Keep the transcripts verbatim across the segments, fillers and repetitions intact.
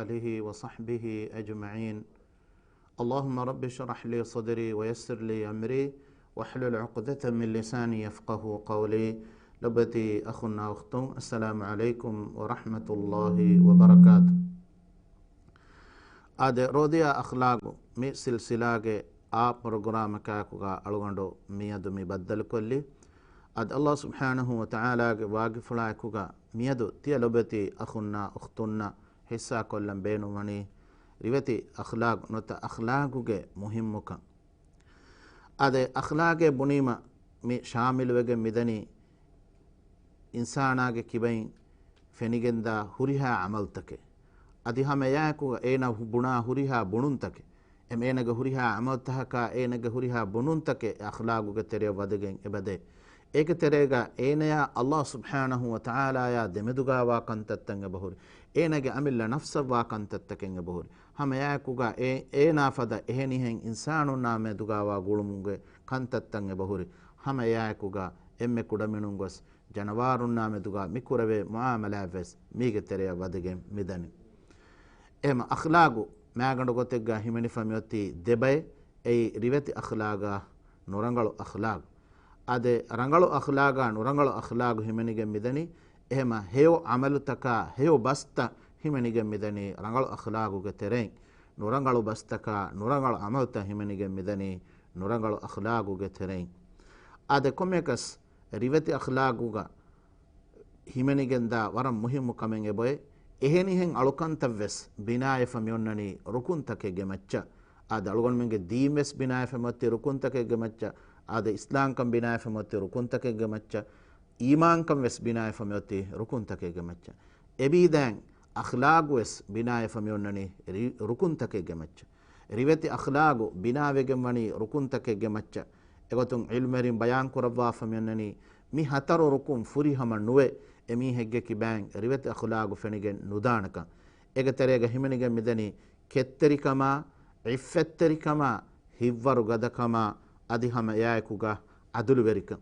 آله وصحبه أجمعين. اللهم رب اشرح لي صدري ويسر لي أمري واحلل عقدة من لساني يفقهوا قولي. ލޮބުވެތި އަޚުންނާ އުޚްތުން، އައްސަލާމު ޢަލައިކުމް ވަރަޙްމަތުﷲި ވަބަރަކާތު. އާދެ، ރޯދިޔާ އަޚްލާގު މި ސިލްސިލާގެ އާ ޕްރޮގްރާމަކާއެކުގަ އަޅުގަނޑު މިއަދު މި ބައްދަލުކޮށްލީ. އަދި ﷲ ސުބްޙާނަހޫ ވަތަޢާލާގެ ވާގިފުޅާއެކުގަ މިއަދު ތިޔަ ލޮބުވެތި އަޚުންނާ އުޚްތުންނަށް ޙިއްޞާކޮށްލަން ބޭނުންވަނީ ރިވެތި އަޚްލާގު ނުވަތަ އަޚްލާގުގެ މުހިއްމުކަން. އާދެ، އަޚްލާގޭ ބުނީމަ މި ޝާމިލުވެގެން މިދަނީ އިންސާނާގެ ކިބައިން ފެނިގެންދާ ހުރިހާ ޢަމަލުތަކެއް، އަދި ހަމަ އެއާއެކު އޭނާ ބުނާ ހުރިހާ ބުނުންތަކެއް، އެމަ އޭނަގެ ހުރިހާ ޢަމަލުތަކަކާ އޭނަގެ ހުރިހާ ބުނުންތަކެއް އަޚްލާގުގެ ތެރެއަށް ވަދެގެން އެބަދޭ. އޭގެ ތެރޭގަ އޭނަޔާ ﷲ ސުބްޙާނަހޫ ވަތަޢާލާޔާ ދެމެދުގާވާ ކަންތައްތައް އެބަހުރި. އޭނަގެ އަމިއްލަ ނަފްސަށްވާ ކަންތައްތަކެއް އެބަހުރި. ހަމަ އެއާއެކުގަ އޭ، އޭނާ ފަދަ އެހެނިހެން އިންސާނުންނާ މެދުގާވާ ގުޅުމުގެ ކަންތައްތައް އެބަހުރި. ހަމަ އެއާއެކުގަ އެންމެ ކުޑަމިނުން ގޮސް ޖަނަވާރުންނާ މެދުގަ މިކުރެވޭ މުޢާމަލާތްވެސް މީގެ ތެރެއަށް ވަދެގެން މިދަނީ. އެހެމަ އަޚްލާގު މާގަނޑު ގޮތެއްގަ ހިމެނިފަ މިއޮތީ ދެބައެއް. އެއީ ރިވެތި އަޚްލާގާ ނުރަނގަޅު އަޚްލާގު. އާދެ، ރަނގަޅު އަޚްލާގާ ނުރަނގަޅު އަޚްލާގު ހިމެނިގެން މިދަނީ. އެހެމަ ހެޔޮ ޢަމަލުތަކާ ހެޔޮ ބަސްތައް ހިމެނިގެން މިދަނީ ރަނގަޅު އަޚްލާގުގެ ތެރެއިން. ނުރަނގަޅު ބަސްތަކާ ނުރަނގަޅު ޢަމަލުތައް ހިމެނިގެން މިދަނީ ނުރަނގަޅު އަޚްލާގުގެ ތެރެއިން. އާދެ، ކޮންމެއަކަސް ރިވެތި އަޚްލާގުގަ ހިމެނިގެންދާ ވަރަށް މުހިއްމު ކަމެއް އެބައޮތް. އެހެނިހެން އަޅުކަންތައްވެސް ބިނާވެފަ މިއޮންނަނީ ރުކުންތަކެއްގެ މައްޗަށް. އާދެ، އަޅުގަނޑުމެންގެ ދީންވެސް ބިނާވެފަ މިއޮތީ ރުކުންތަކެއްގެ މައްޗަށް. އާދެ، އިސްލާމްކަން ބިނާވެފަ މިއޮތީ ރުކުންތަކެއްގެ މައްޗަށް. އީމާންކަން ވެސް ބިނާވެފަ މިއޮތީ ރުކުންތަކެއްގެ މައްޗަށް. އެބީދައިން އަޚްލާގުވެސް ބިނާވެފަ މިއޮންނަނީ ރި-، ރުކުންތަކެއްގެ މައްޗަށް. ރިވެތި އަޚްލާގު ބިނާވެގެން ވަނީ ރުކުންތަކެއްގެ މައްޗަށް. އެގޮތުން ޢިލްމުވެރިން ބަޔާން ކުރައްވާފަ މިއޮންނަނީ، މި ހަތަރު ރުކުން ފުރިހަމަ ނުވެ، އެމީހެއްގެ ކިބައިން ރިވެތި އަޚްލާގު ފެނިގެން ނުދާނެކަން. އޭގެ ތެރޭގަ ހިމެނިގެން މިދަނީ ކެތްތެރިކަމާ، ޢިއްފަތްތެރިކަމާ، ހިތްވަރުގަދަކަމާ، އަދި ހަމަ އެއާއެކުގަ ޢަދުލުވެރިކަން.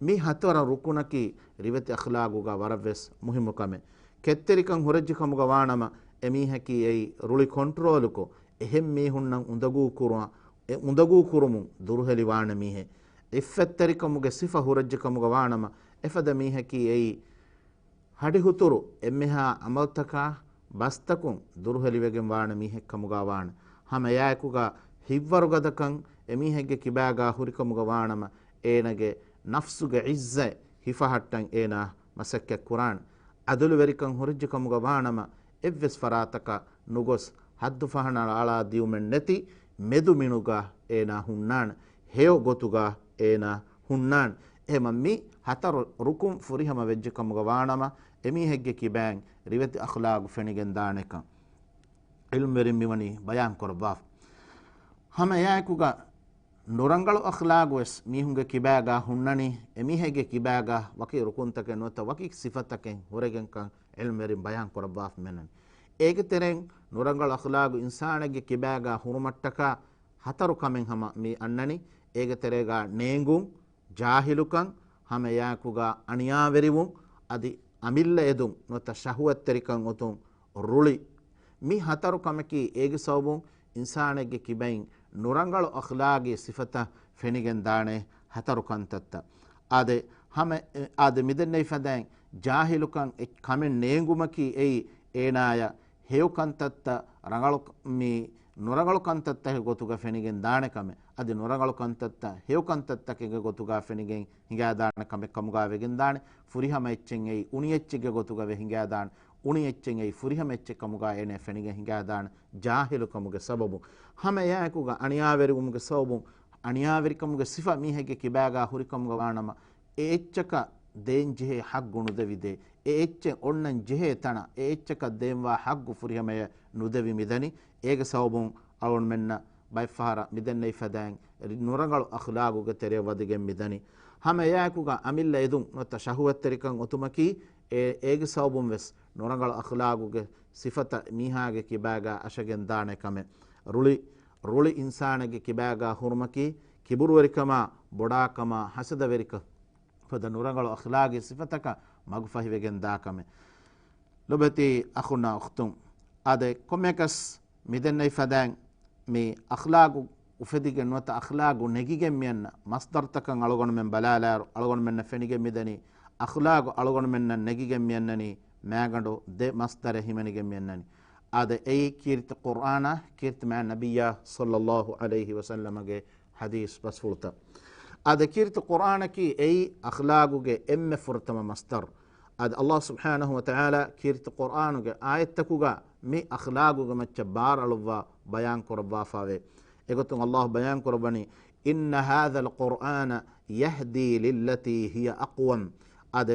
މި ހަތަރު ރުކުނަކީ ރިވެތި އަޚްލާގުގަ ވަރަށްވެސް މުހިއްމު ކަމެއް. ކެތްތެރިކަން ހުރެއްޖެ ކަމުގަ ވާނަމަ، އެމީހަކީ އެއީ ރުޅި ކޮންޓްރޯލުކޮށް، އެހެން މީހުންނަށް އުނދަގޫ ކުރު-، އެ އުނދަގޫ ކުރުމުން ދުރުހެލި ވާނެ މީހެއް. ޢިއްފަތްތެރިކަމުގެ ސިފަ ހުރެއްޖެ ކަމުގަ ވާނަމަ، އެފަދަ މީހަކީ އެއީ ހަޑިހުތުރު އެންމެހާ ޢަމަލުތަކާ ބަސްތަކުން ދުރުހެލިވެގެން ވާނެ މީހެއް ކަމުގަ ވާނެ. ހަމަ އެއާއެކުގަ ހިތްވަރުގަދަކަން އެމީހެއްގެ ކިބާގާ ހުރިކަމުގަ ވާނަމަ، އޭނަގެ ނަފްސުގެ ޢިއްޒަތް ހިފަހައްޓަން އޭނާ މަސައްކަތް ކުރާނެ. ޢަދުލުވެރިކަން ހުރެއްޖެ ކަމުގަ ވާނަމަ، އެއްވެސް ފަރާތަކަށް ނުގޮސް، ހައްދު ފަހަނަ އަޅާ ދިޔުމެއް ނެތި މެދު މިނުގަ އޭނާ ހުންނާނެ. ހެޔޮ ގޮތުގަ އޭނާ ހުންނާނެ. އެހެމަ މި ހަތަރު ރުކުން ފުރިހަމަ ވެއްޖެ ކަމުގަ ވާނަމަ، އެމީހެއްގެ ކިބައިން ރިވެތި އަޚްލާގު ފެނިގެން ދާނެކަން ޢިލްމުވެރިން މިވަނީ ބަޔާން ކުރައްވާފަ. ހަމަ އެއާއެކުގަ ނުރަނގަޅު އަޚްލާގުވެސް މީހުންގެ ކިބާގާ ހުންނަނީ، އެމީހެއްގެ ކިބާގާ ވަކި ރުކުންތަކެއް ނުވަތަ ވަކި ސިފަތަކެއް ހުރެގެންކަން ޢިލްމުވެރިން ބަޔާން ކުރައްވާފަ މިއަންނަނީ. އޭގެ ތެރެއިން ނުރަނގަޅު އަޚްލާގު އިންސާނެއްގެ ކިބާގާ ހުރުމަށްޓަކާ ހަތަރު ކަމެއް ހަމަ މި އަންނަނީ. އޭގެ ތެރޭގާ ނޭނގުން، ޖާހިލުކަން، ހަމަ އެއާއެކުގާ އަނިޔާވެރިވުން، އަދި އަމިއްލަ އެދުން ނުވަތަ ޝަހުވަތްތެރިކަން އޮތުން ރުޅި. މި ހަތަރު ކަމަކީ އޭގެ ސަބަބުން އިންސާނެއްގެ ކިބައިން ނުރަނގަޅު އަޚްލާގީ ސިފަތައް ފެނިގެން ދާނެ ހަތަރު ކަންތައްތައް. އާދެ، ހަމަ، އާދެ، މިދެންނެވި ފަދައިން ޖާހިލުކަން އެ ކަމެއް ނޭނގުމަކީ އެއީ އޭނާޔަށް ހެޔޮ ކަންތައްތައް ރަނގަޅު، މި ނުރަނގަޅު ކަންތައްތަކެއް ގޮތުގަ ފެނިގެން ދާނެ ކަމެއް، އަދި ނުރަނގަޅު ކަންތައްތައް ހެޔޮ ކަންތައްތަކެއްގެ ގޮތުގަ ފެނިގެން ހިނގާދާނެ ކަމެއް ކަމުގަ ވެގެން ދާނެ. ފުރިހަމަ އެއްޗެއް އެއީ އުނި އެއްޗެއްގެ ގޮތުގަ ވެ ހިނގާދާނެ. އުނި އެއްޗެއް އެއީ ފުރިހަމަ އެއްޗެއް ކަމުގަ އޭނަ ފެނިގެން ހިނގާދާނެ ޖާހިލު ކަމުގެ ސަބަބުން. ހަމަ އެއާއެކުގަ އަނިޔާވެރިވުމުގެ ސަބަބުން، އަނިޔާވެރިކަމުގެ ސިފަ މީހެއްގެ ކިބާގަ ހުރިކަމުގަ ވާނަމަ، އެ އެއްޗަކަށް ދޭން ޖެހޭ ޙައްޤު ނުދެވިދޭ. އެ އެއްޗެއް އޮންނަން ޖެހޭ ތަނަށް އެ އެއްޗަކަށް ދޭންވާ ޙައްޤު ފުރިހަމަޔަށް ނުދެވި މިދަނީ. އޭގެ ސަބަބުން އަޅުގަނޑުމެންނަށް ބައެއްފަހަރަށް މިދެންނެވި ފަދައިން ނުރަނގަޅު އަޚްލާގުގެ ތެރެއަށް ވަދެގެން މިދަނީ. ހަމަ އެއާއެކުގަ އަމިއްލަ އެދުން ނުވަތަ ޝަހުވަތްތެރިކަން އޮތުމަކީ އެ، އޭގެ ސަބަބުން ވެސް ނުރަނގަޅު އަޚްލާގުގެ ސިފަތައް މީހާގެ ކިބާގަ އަށަގެން ދާނެ ކަމެއް. ރުޅި، ރުޅި އިންސާނެއްގެ ކިބާގަ ހުރުމަކީ ކިބުރުވެރިކަމާ، ބޮޑާކަމާ، ހަސަދަވެރިކަން ފަދަ ނުރަނގަޅު އަޚްލާގީ ސިފަތަކަށް މަގުފަހިވެގެން ދާ ކަމެއް. ލޮބެތި އަޚުންނާ އުޚްތުން، އާދެ، ކޮންމެއަކަސް މިދެންނެވި ފަދައިން މި އަޚްލާގު އުފެދިގެން ނުވަތަ އަޚްލާގު ނެގިގެން މިއަންނަ މަސްދަރުތަކަށް އަޅުގަނޑުމެން ބަލާލާއިރު، އަޅުގަނޑުމެންނަށް ފެނިގެން މިދަނީ، އަޚްލާގު އަޅުގަނޑުމެންނަށް ނެގިގެން މިއަންނަނީ މާގަނޑު ދެ މަސްދަރެއް ހިމެނިގެން މިއަންނަނީ. އާދެ، އެއީ ކީރިތި ޤުރްއާނާ، ކީރިތި މާތް ނަބިއްޔާ ޞައްލައްލާހު ޢަލައިހި ވަސައްލަމަގެ ޙަދީޘް ބަސްފުޅުތައް. އާދެ، ކީރިތި ޤުރްއާނަކީ އެއީ އަޚްލާގުގެ އެންމެ ފުރަތަމަ މަސްދަރު. އާދެ، ﷲ ސުބްޙާނަހު ވަތަޢާލާ ކީރިތި ޤުރްއާނުގެ އާޔަތްތަކުގަ މި އަޚްލާގުގެ މައްޗަށް ބާރު އަޅުއްވާ ބަޔާން ކުރައްވާފައެވެ. އެގޮތުން ﷲ ބަޔާން ކުރައްވަނީ، إن هذا القرآن يهدي للتي هي أقوم. އާދެ،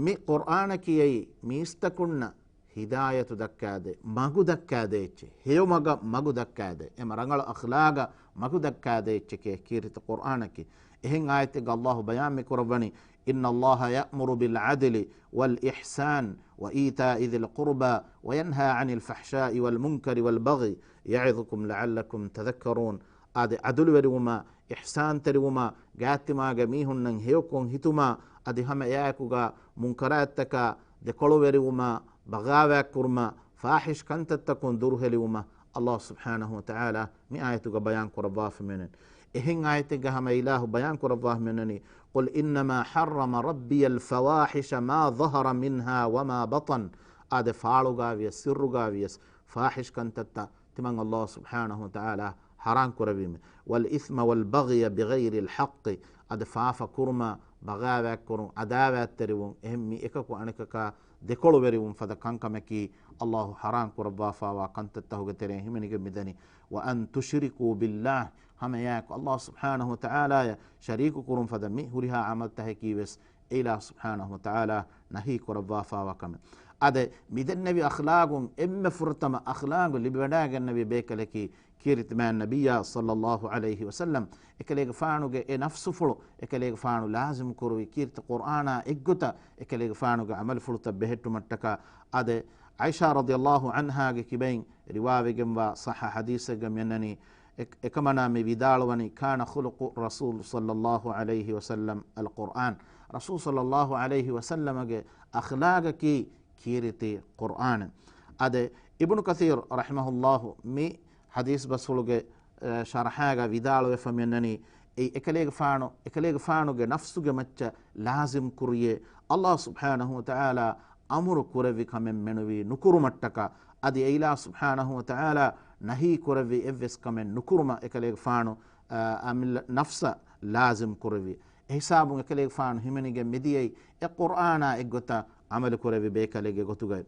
މި ޤުރްއާނަކީ އެއީ މީސްތަކުންނަށް ހިދާޔަތު ދައްކާދޭ، މަގު ދައްކާދޭ އެއްޗެއް، ހެޔޮމަގަށް މަގު ދައްކާދޭ، އެމަ ރަނގަޅު އަޚްލާގަށް މަގު ދައްކާދޭ އެއްޗެކޭ ކީރިތި ޤުރްއާނަކީ. އެހެން އާޔަތެއްގަ ﷲ ބަޔާން މި ކުރައްވަނީ، إن الله يأمر بالعدل والإحسان وإيتاء ذي القربى وينهى عن الفحشاء والمنكر والبغي يعظكم لعلكم تذكرون. އާދެ، ޢަދުލުވެރިވުމާ، އިޙްސާންތެރިވުމާ، ގާތްތިމާގެ މީހުންނަށް ހެޔޮކޮށް ހިތުމާ، އަދި ހަމަ އެއާއެކުގަ މުންކަރާތްތަކާ ދެކޮޅުވެރިވުމާ، ބަޣާވާތްކުރުމާ، ފާޙިޝް ކަންތައްތަކުން ދުރުހެލިވުމަށް ﷲ ސުބްޙާނަހު ވަތަޢާލާ މި އާޔަތުގަ ބަޔާން ކުރައްވާފަ މިއަންނަނީ. އެހެން އާޔަތެއްގަ ހަމަ އިލާހު ބަޔާން ކުރައްވާފަ މިއަންނަނީ، قل إنما حرم ربي الفواحش ما ظهر منها وما بطن. އާދެ، ފާޅުގަ ވިޔަސް ސިއްރުގަ ވިޔަސް ފާޙިޝް ކަންތައްތައް ތިމަން ﷲ ސުބްޙާނަހު ވަތަޢާލާ ޙަރާން ކުރެއްވީމެ. والإثم والبغي بغير الحق، އަދި ފާފަ ކުރުމާ، ބަޣާވާތްކުރުން، ޢަދާވާތްތެރިވުން، އެހެން މި އެކަކު އަނެކަކާ ދެކޮޅުވެރިވުން ފަދަ ކަންކަމަކީ ﷲ ޙަރާން ކުރައްވާފާވާ ކަންތައްތަހުގެ ތެރެއިން ހިމެނިގެން މިދަނީ. وأن تشركوا بالله، ހަމައެއާއެކު ﷲ ސުބްޙާނަހު ވަތަޢާލާޔަށް ޝަރީކު ކުރުން ފަދަ މި ހުރިހާ ޢަމަލުތަކަކީ ވެސް އެއިލާހު ސުބްޙާނަހު ވަތަޢާލާ ނަހީ ކުރައްވާފާވާ ކަމެއް. އާދެ، މިދެންނެވި އަޚްލާގުން އެންމެ ފުރަތަމަ އަޚްލާގު ލިބިވަޑައިގެންނެވި ބޭކަލަކީ ކީރިތި މާތް ނަބިއްޔާ ޞައްލައްލާހު ޢަލައިހި ވަސައްލަމް. އެކަލޭގެފާނުގެ އެ ނަފްސުފުޅު އެކަލޭގެފާނު ލާޒިމް ކުރުވި ކީރިތި ޤުރްއާނާ އެއްގޮތަށް އެކަލޭގެފާނުގެ ޢަމަލުފުޅުތައް ބެހެއްޓުމަށްޓަކާ. އާދެ، ޢާއިޝާ ރަޟިޔައްލާހު ޢަންހާގެ ކިބައިން ރިވާވެގެންވާ ޞައްޙަ ޙަދީޘެއްގަ މިއަންނަނީ، އެ-، އެކަމަނާ މި ވިދާޅުވަނީ، كان خلق الرسول صلى الله عليه وسلم القرآن. ރަސޫލު ޞައްލައްލާހު ޢަލައިހި ވަސައްލަމަގެ އަޚްލާގަކީ ކީރިތި ޤުރްއާނެއް. އާދެ، އިބްނު ކަޘީރު ރަޙިމަހުﷲ މި ޙަދީޘް ބަސްފުޅުގެ، އެ، ޝަރަޙާގަ ވިދާޅުވެފަ މިއަންނަނީ، އެ އެކަލޭގެފާނު، އެކަލޭގެފާނުގެ ނަފްސުގެ މައްޗަށް ލާޒިމް ކުރިޔޭ، ﷲ ސުބްޙާނަހު ވަތަޢާލާ އަމުރު ކުރެއްވި ކަމެއް މެނުވީ ނުކުރުމަށްޓަކާ، އަދި އެއިލާހު ސުބްޙާނަހު ވަތަޢާލާ ނަހީ ކުރެއްވި އެއްވެސް ކަމެއް ނުކުރުމަށް އެކަލޭގެފާނު، އަ، އަމިއްލަ ނަފްސަށް ލާޒިމް ކުރެއްވި. އެހިސާބުން އެކަލޭގެފާނު ހިމެނިގެން މިދިޔައީ އެ ޤުރްއާނާ އެއްގޮތަށް ޢަމަލު ކުރެއްވި ބޭކަލެއްގެ ގޮތުގައި.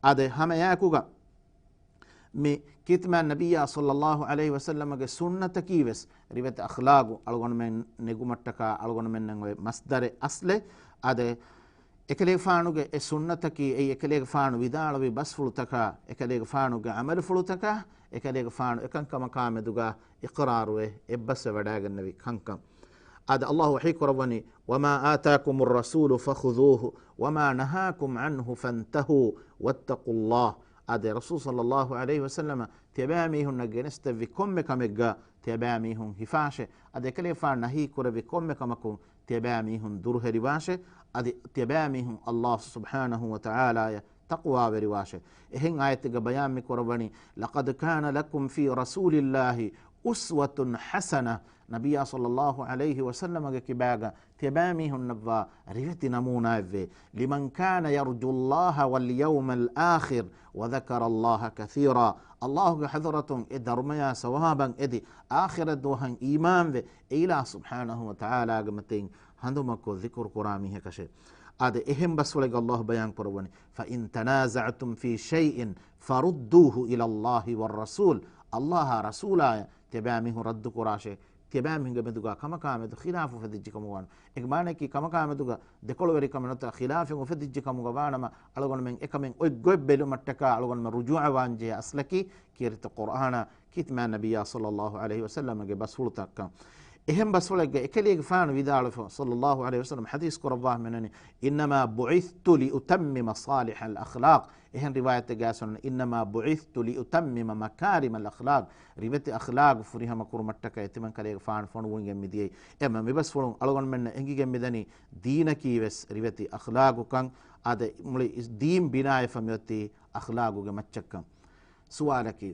އާދެ، ހަމައެއާއެކުގަ މި ކީރިތި މާތް ނަބިއްޔާ ޞައްލައްލާހު ޢަލައިހި ވަސައްލަމަގެ ސުންނަތަކީ ވެސް ރިވެތި އަޚްލާގު އަޅުގަނޑުމެން ނެގުމަށްޓަކާ އަޅުގަނޑުމެންނަށް އޮތް މަސްދަރެއް އަސްލެއް. އާދެ، އެކަލޭގެފާނުގެ އެ ސުންނަތަކީ އެއީ އެކަލޭގެފާނު ވިދާޅުވި ބަސްފުޅުތަކާ، އެކަލޭގެފާނުގެ ޢަމަލުފުޅުތަކާ، އެކަލޭގެފާނު އެކަންކަމަކާ މެދުގަ އިޤްރާރުވެ އެއްބަސްވެވަޑައިގެންނެވި ކަންކަން. އާދެ، ﷲ ވަޙީ ކުރައްވަނީ، وما آتاكم الرسول فخذوه وما نهاكم عنه فانتهوا واتقوا الله. އާދެ، ރަސޫލު ޞައްލައްލާހު ޢަލައިހި ވަސައްލަމަ ތިޔަބައިމީހުންނަށް ގެނެސްދެއްވި ކޮންމެ ކަމެއްގަ ތިޔަބައިމީހުން ހިފާށޭ. އަދި އެކަލޭގެފާނު ނަހީ ކުރެއްވި ކޮންމެ ކަމަކުން ތިޔަބައިމީހުން ދުރުހެލިވާށޭ. އަދި ތިޔަބައިމީހުން ﷲ ސުބްޙާނަހު ވަތަޢާލާޔަށް ތަޤްވާވެރިވާށޭ. އެހެން އާޔަތެއްގަ ބަޔާން މި ކުރައްވަނީ، لقد كان لكم في رسول الله أسوة حسنة. ނަބިއްޔާ ޞައްލައްލާހު ޢަލައިހި ވަސައްލަމަގެ ކިބާގަ ތިޔަބައިމީހުންނަށްވާ ރިވެތި ނަމޫނާއެއްވޭ. لمن كان يرجو الله واليوم الآخر وذكر الله كثيرا. ﷲގެ ޙަޟްރަތުން އެ ދަރުމަޔާ ސަވާބަށް އެދި، އާޚިރަތް ދުވަހަށް އީމާންވެ، އެއިލާހު ސުބްޙާނަހު ވަތަޢާލާގެ މަތިން ހަނދުމަކޮށް ޛިކުރު ކުރާ މީހަކަށޭ. އާދެ، އެހެން ބަސްފުޅެއްގަ ﷲ ބަޔާން ކުރައްވަނީ، فإن تنازعتم في شيء فردوه إلى الله والرسول. ﷲއާ ރަސޫލާއަށް ތިޔަބައިމީހުން ރައްދު ކުރާށޭ. ތިޔަބައިމީހުންގެ މެދުގަ ކަމަކާ މެދު ޚިލާފު އުފެދިއްޖެ ކަމުގަ ވާނަމަ. އޭގެ މާނައަކީ ކަމަކާ މެދުގަ ދެކޮޅުވެރިކަމެއް ނުވަތަ ޚިލާފެއް އުފެދިއްޖެ ކަމުގަ ވާނަމަ، އަޅުގަނޑުމެން އެކަމެއް އޮތް ގޮތް ބެލުމަށްޓަކާ އަޅުގަނޑުމެން ރުޖޫޢަވާންޖެހޭ އަސްލަކީ ކީރިތި ޤުރްއާނާ، ކީރިތި މާތް ނަބިއްޔާ ޞައްލައްލާހު ޢަލައިހި ވަސައްލަމަގެ ބަސްފުޅުތަކަށް. އެހެން ބަސްފުޅެއްގަ އެކަލޭގެފާނު ވިދާޅުވެފަ، ޞައްލައްލާހު ޢަލައިހި ވަސައްލަމަ ޙަދީޘް ކުރައްވާ މިއަންނަނީ، إنما بعثت لأتمم صالح الأخلاق. އެހެން ރިވާޔަތެއްގައި ވެސް ވަނީ، إنما بعثت لأتمم مكارم الأخلاق. ރިވެތި އަޚްލާގު ފުރިހަމަ ކުރުމަށްޓަކައި ތިމަން ކަލޭގެފާނު ފޮނުވިގެން މިދިޔައީ. އެމަ މިބަސްފުޅުން އަޅުގަނޑުމެންނަށް އެނގިގެން މިދަނީ ދީނަކީ ވެސް ރިވެތި އަޚްލާގުކަން. އާދެ، މުޅި ދީން ބިނާވެފަ މިއޮތީ އަޚްލާގުގެ މައްޗަށްކަން. ސުވާލަކީ،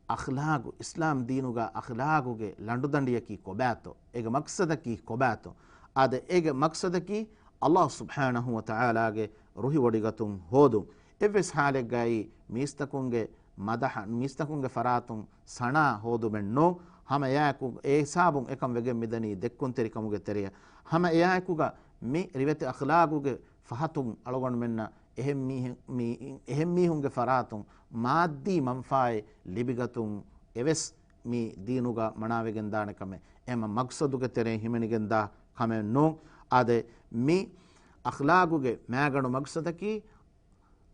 އަޚްލާގު، އިސްލާމް ދީނުގަ އަޚްލާގުގެ ލަނޑުދަނޑިއަކީ ކޮބާތޯ؟ އޭގެ މަޤްޞަދަކީ ކޮބާތޯ؟ އާދެ، އޭގެ މަޤްޞަދަކީ ﷲ ސުބްޙާނަހޫ ވަތަޢާލާގެ ރުހިވޮޑިގަތުން ހޯދުން. އެއްވެސް ޙާލެއްގައި މީސްތަކުންގެ މަދަޙަ، މީސްތަކުންގެ ފަރާތުން ސަނާ ހޯދުމެއް ނޫން. ހަމަ އެއާއެކު އެ ހިސާބުން އެކަން ވެގެން މިދަނީ ދެއްކުންތެރިކަމުގެ ތެރެއަށް. ހަމަ އެއާއެކުގަ މި ރިވެތި އަޚްލާގުގެ ފަހަތުން އަޅުގަނޑުމެންނަށް އެހެން މީހެއް، މީ، އެހެން މީހުންގެ ފަރާތުން މާއްދީ މަންފާއެއް ލިބިގަތުން އެވެސް މި ދީނުގަ މަނާވެގެން ދާނެ ކަމެއް. އެހެންމަ މަޤްޞަދުގެ ތެރެއިން ހިމެނިގެން ދާ ކަމެއް ނޫން. އާދެ، މި އަޚްލާގުގެ މާގަނޑު މަޤްޞަދަކީ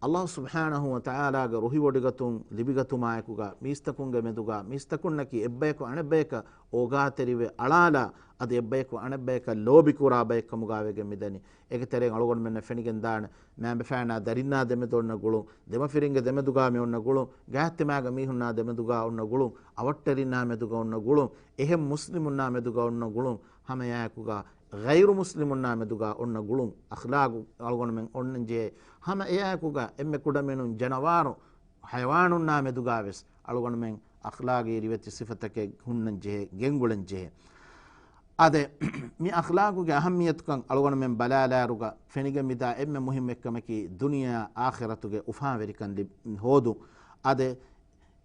ﷲ ސުބްޙާނަހޫ ވަތަޢާލާގެ ރުހިވޮޑިގަތުން ލިބިގަތުމާއެކުގަ މީސްތަކުންގެ މެދުގަ މީސްތަކުންނަކީ އެއްބަޔަކު އަނެއްބަޔަކަށް އޯގާތެރިވެ އަޅާލާ، އަދި އެއްބަޔަކު އަނެއްބަޔަކަށް ލޯބިކުރާ ބައެއްކަމުގަ ވެގެން މިދަނީ. އޭގެ ތެރެއިން އަޅުގަނޑުމެންނަށް ފެނިގެން ދާނެ، މައިންބަފައިންނާ ދަރިންނާ ދެމެދު އޮންނަ ގުޅުން، ދެމަފިރިންގެ ދެމެދުގަ މި އޮންނަ ގުޅުން، ގާތްތިމާގެ މީހުންނާ ދެމެދުގަ އޮންނަ ގުޅުން، އަވަށްޓެރިންނާ މެދުގަ އޮންނަ ގުޅުން، އެހެން މުސްލިމުންނާ މެދުގަ އޮންނަ ގުޅުން، ހަމައެއާއެކުގަ ޣައިރު މުސްލިމުންނާ މެދުގަ އޮންނަ ގުޅުން، އަޚްލާގު އަޅުގަނޑުމެން އޮންނަން ޖެހޭ. ހަމަ އެއާއެކުގަ އެންމެ ކުޑަމިނުން ޖަނަވާރު ހަޔަވާނުންނާ މެދުގަވެސް އަޅުގަނޑުމެން އަޚްލާގީ ރިވެތި ސިފަތަކެއް ހުންނަން ޖެހޭ، ގެންގުޅެން ޖެހޭ. އާދެ، މި އަޚްލާގުގެ އަހައްމިޔަތުކަން އަޅުގަނޑުމެން ބަލާލާއިރުގަ ފެނިގެން މިދާ އެންމެ މުހިއްމު އެއްކަމަކީ ދުނިޔެއާ އާޚިރަތުގެ އުފާވެރިކަން ލި-، ހޯދުން. އާދެ،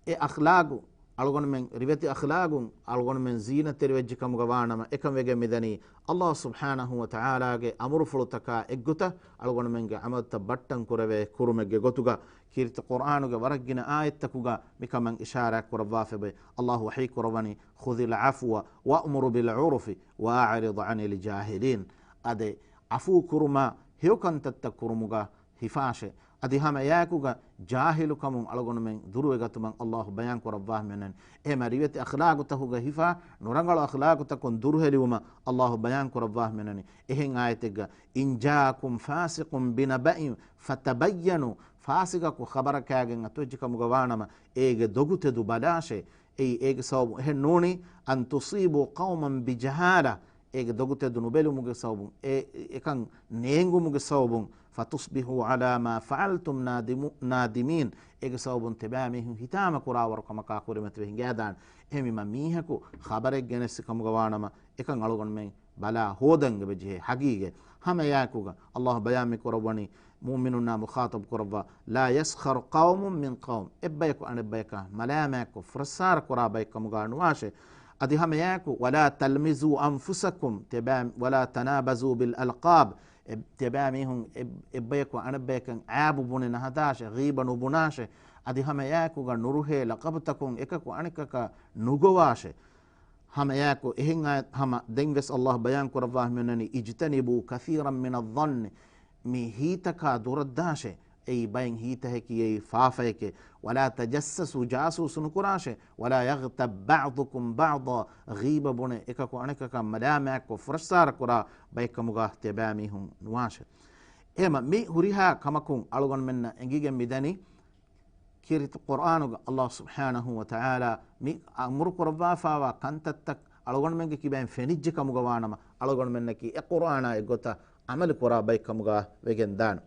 އެ އަޚްލާގު އަޅުގަނޑުމެން ރިވެތި އަޚްލާގުން އަޅުގަނޑުމެން ޒީނަތްތެރިވެއްޖެ ކަމުގަ ވާނަމަ، އެކަން ވެގެން މިދަނީ ﷲ ސުބްޙާނަހޫ ވަތަޢާލާގެ އަމުރުފުޅުތަކާ އެއްގޮތަށް އަޅުގަނޑުމެންގެ ޢަމަލުތައް ބައްޓަން ކުރެވޭ ކުރުމެއްގެ ގޮތުގަ، ކީރިތި ޤުރްއާނުގެ ވަރަށް ގިނަ އާޔަތްތަކުގަ މިކަމަށް އިޝާރާތް ކުރައްވާފައި. ﷲ ވަޙީ ކުރައްވަނީ، خذ العفو وأمر بالعرف وأعرض عن الجاهلين. އާދެ، ޢަފޫ ކުރުމާ، ހެޔޮ ކަންތައްތައް ކުރުމުގަ ހިފާށޭ. އަދި ހަމަ އެއާއެކުގަ ޖާހިލުކަމުން އަޅުގަނޑުމެން ދުރުވެގަތުމަށް ﷲ ބަޔާން ކުރައްވާފަ މިއޮންނަނީ. އެހެންމަ ރިވެތި އަޚްލާގުތަކުގަ ހިފާ، ނުރަނގަޅު އަޚްލާގުތަކުން ދުރުހެލިވުމަށް ﷲ ބަޔާން ކުރައްވާފަ މިއޮންނަނީ. އެހެން އާޔަތެއްގަ، إن جاءكم فاسق بنبإ فتبينوا، ފާސިގަކު ޚަބަރަކާގެން އަތުވެއްޖެ ކަމުގަ ވާނަމަ، އޭގެ ދޮގުތެދު ބަލާށޭ. އެއީ އޭގެ ސަބަބުން އެހެން ނޫނީ، أن تصيبوا قوما بجهالة، އޭގެ ދޮގުތެދު ނުބެލުމުގެ ސަބަބުން، އެ، އެކަން ނޭނގުމުގެ ސަބަބުން، فتصبحوا على ما فعلتم نادم-، نادمين، އޭގެ ސަބަބުން ތިބާމީހުން ހިތާމަކުރާވަރު ކަމަކާ ކުރިމަތިވެ ހިނގައިދާނެ. އެހެންވީމަ މީހަކު ޚަބަރެއް ގެނެސް ކަމުގަ ވާނަމަ، އެކަން އަޅުގަނޑުމެން ބަލާ ހޯދަން އެބަޖެހޭ ހަގީގަތް. ހަމައެއާއެކުގަ ﷲ ބަޔާން މި ކުރައްވަނީ، މުއުމިނުންނާ މުޚާޠަބު ކުރައްވާ، لا يسخر قوم من قوم، އެއްބަޔަކު އަނެއްބަޔަކާ މަލާމާތްކޮށް ފުރައްސާރަ ކުރާ ބައެއް ކަމުގަ ނުވާށޭ. އަދި ހަމައެއާއެކު، ولا تلمزوا أنفسكم، ތިބާ، ولا تنابزوا بالألقاب، އެ، ތިބާމީހުން އެ، އެއްބަޔަކު އަނެއްބަޔަކަށް އައިބު ބުނެ ނަހަދާށޭ، ޣީބަ ނުބުނާށޭ. އަދި ހަމައެއާއެކުގަ ނުރުހޭ ލަޤަބުތަކުން އެކަކު އަނެކަކަށް ނުގޮވާށޭ. ހަމައެއާއެކު އެހެން އާ، ހަމަ ދެން ވެސް ﷲ ބަޔާން ކުރައްވާފަ މިއޮންނަނީ، اجتنبوا كثيرا من الظن، މި ހީތަކާ ދުރަށްދާށޭ. އެއީ ބައެއް ހީތަކަކީ އެއީ ފާފައެކޭ. ولا تجسسوا، ޖާސޫސު ނުކުރާށޭ. ولا يغتب بعضكم بعضا، ޣީބަ ބުނެ އެކަކު އަނެކަކަށް މަލާމާތްކޮށް ފުރައްސާރަ ކުރާ ބައެއް ކަމުގަ ތިބާމީހުން ނުވާށޭ. އެހެންމަ މި ހުރިހާ ކަމަކުން އަޅުގަނޑުމެންނަށް އެނގިގެން މިދަނީ، ކީރިތި ޤުރްއާނުގަ ﷲ ސުބްޙާނަހޫ ވަތަޢާލާ މި އަމުރު ކުރައްވާފައިވާ ކަންތައްތައް އަޅުގަނޑުމެންގެ ކިބައިން ފެނިއްޖެ ކަމުގަ ވާނަމަ، އަޅުގަނޑުމެންނަކީ އެ ޤުރްއާނާ އެއްގޮތަށް ޢަމަލު ކުރާ ބައެއް ކަމުގަ ވެގެން ދާނެ.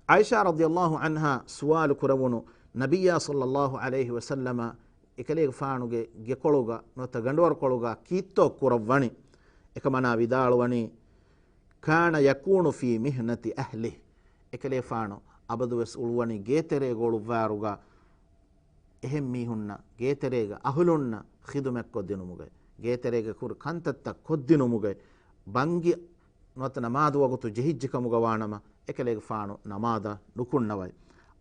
ޢާއިޝާ ރަޟިޔަﷲ ޢަންހާ ސުވާލު ކުރެވުނު، ނަބިއްޔާ ޞައްލަﷲ ޢަލައިހި ވަސައްލަމަ އެކަލޭގެފާނުގެ ގެކޮޅުގަ ނުވަތަ ގަނޑުވަރުކޮޅުގަ ކީއްތޯ ކުރައްވަނީ؟ އެކަމަނާ ވިދާޅުވަނީ، كان يكون في مهنة أهله، އެކަލޭފާނު އަބަދުވެސް އުޅުވަނީ ގޭތެރޭގަ އުޅުއްވާއިރުގަ އެހެން މީހުންނަށް، ގޭތެރޭގެ އަހުލުންނަށް ޚިދުމަތްކޮށްދިނުމުގައި، ގޭތެރޭގެ ކުރި ކަންތައްތައް ކޮށްދިނުމުގައި، ބަންގި ނުވަތަ ނަމާދު ވަގުތު ޖެހިއްޖެ ކަމުގަ ވާނަމަ، އެކަލޭގެފާނު ނަމާދަށް ނުކުންނަވައި.